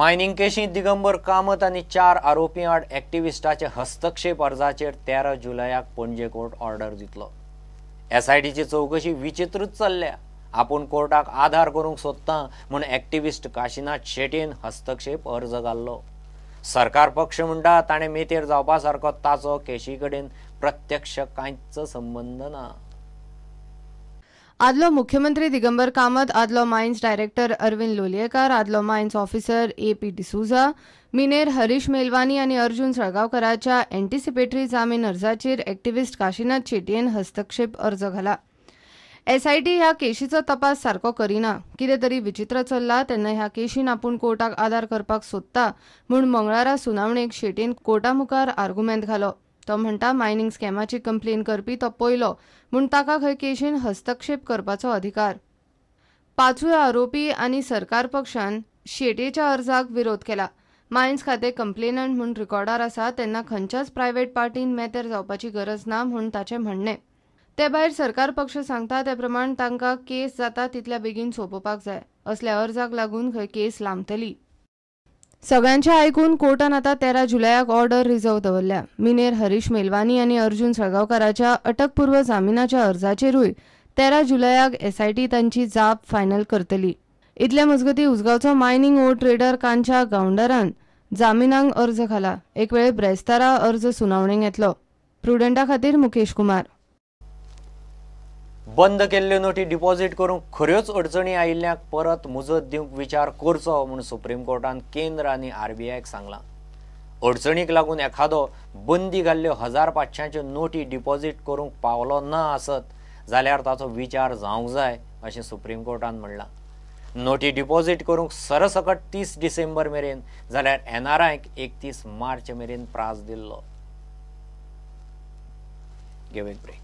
Mining केशींत Digambar Kamat आनी 4 आरोपी आड एक्टिविस्टाचे हस्तक्षेप अर्जाचेर 13 जुलयाक पणजे कोर्ट ऑर्डर दितलो. एसआयटीची चवकशी विचित्रच चल्ल्या. आपूण कोर्टाक आधार करूंक सोदता म्हूण एक्टिविस्ट काशीनाथ शेट्येन हस्तक्षेप अर्ज घाल्लो. सरकार पक्ष म्हणटा ताणें मेतेर जावपा सारको ताचो केशी कडेन प्रत्यक्ष कांयच संबंद ना. आदलो मुख्यमंत्री दिगंबर कामत, आदलो मायन्स डायरेक्टर अरविंद लोलयेकार, आदलो मायन्स ऑफिसर ए.पी. डिसुझा, मिनेर हरीश मेलवानी आनी अर्जुन सळगांवकराच्या एंटिसिपेटरी जामीन अर्जाचेर एक्टिविस्ट काशीनाथ शेट्येन हस्तक्षेप अर्ज घाला. एसआयटी ह्या केशीचो तपास सारको करिना, कितें तरी विचित्र चल्ला तेन्ना ह्या केशीन आपूण कोर्टाक आदार करपाक सोदता म्हूण मंगळारा सुनावणेक शेट्येन कोर्टा मुखार आर्गुमेंत घालो. तो म्हणटा मायनिंग स्कॅमाची कंप्लेन करपी तो पयलो म्हूण ताका खंय केशीन हस्तक्षेप करपाचो अधिकार. 5 आरोपी आनी सरकार पक्षान शेट्येच्या अर्जाक विरोध केला. मायन्स खातें कंप्लेनंट म्हूण रिकॉर्डार आसा तेन्ना खंयच्याच प्रायव्हेट पार्टीन मेतेर जावपाची गरज ना म्हूण ताचें म्हणणें. ते भायर सरकार पक्ष सांगता ते प्रमाण तांकां केस जाता तितल्या बेगीन सोंपोवपाक जाय. असल्या अर्जाक लागून खंय केस लांबतली. सगळ्यांचे आयकून कोर्टान आतां 13 जुलयाक ऑर्डर रिझर्व दवरल्या. मिनेर हरीश मेलवानी आनी अर्जुन सळगांवकाराच्या अटकपूर्व जामिनाच्या अर्जाचेरूय 13 जुलयाक एसआयटी तांची जाप फायनल करतली. इतल्या मजगती उसगांवचो मायनिंग ओ ट्रेडर कांच्या गावंडरान जामिनाक अर्ज घाला. एक वेळ ब्रेस्तारा अर्ज सुनावणेक येतलो. प्रुडंटा खातीर मुकेश कुमार. बंद केल्ल्यो नोटी डिपॉझिट करूंक खऱ्योच अडचणी आयिल्ल्यांक परत मुजत दिवंक विचार करचो म्हूण सुप्रीम कोर्टान केंद्र आनी आरबीआयक सांगलां. अडचणीक लागून एखादो बंदी घाल्ल्यो 1500 नोटी डिपॉझिट करूंक पावलो ना आसत जाल्यार ताचो विचार जावंक जाय अशें सुप्रीम कोर्टान म्हणलां. नोटी डिपॉझिट करूंक सरसकट 30 डिसेंबर मेरेन जाल्यार एनआरआयक 31 मार्च मेरेन प्रास दिल्लो. घेवं एक ब्रेक.